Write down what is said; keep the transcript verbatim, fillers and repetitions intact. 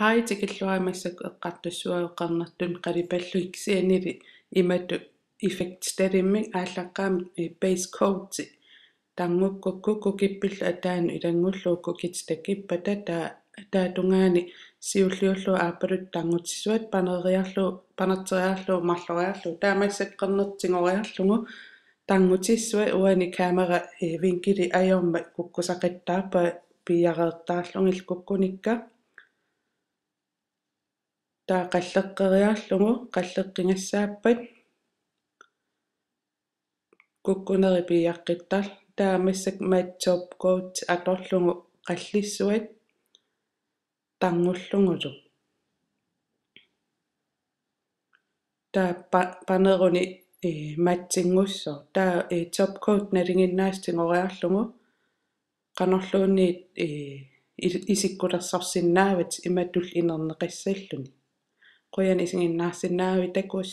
Hej, tikilluarit massakkut eqqartussavara qernertunik qalipallugit. Kisiannili imatut effektitalimmik aallaqqaammut, eh, base coat tanngukkukku kukippillu ataanut ilanngullugu kukit takippata, taava ataatungaani siulliullugu aappaluttoq tanngutissavat, paneriarlugu, panerteriarlugu marloriarlugu. Taava massakkut qernertoq tigoriarlugu tanngutissavat. Uani kamera, eh, vinkeli ajormat kukkusaqattaarpara piiareertaarlugillu kukkunikka. Taava qalleqqeriarlugu, qalleqqigassaappat kukkunerit piiaqqittarlugit. Taava massakkut matte top coat atorlugu qallissavat tanngullugulu. Taava pa-, paneruni, eh, mattinngussaaq. Taava, eh, top coat nalinginnaasumik tigoriarlugu qanorluunniit, eh, i-, isikkulersorsinnaavatit imatullu inerneqassalluni. Qujanaq isiginnaarsinnaagavit, takuss.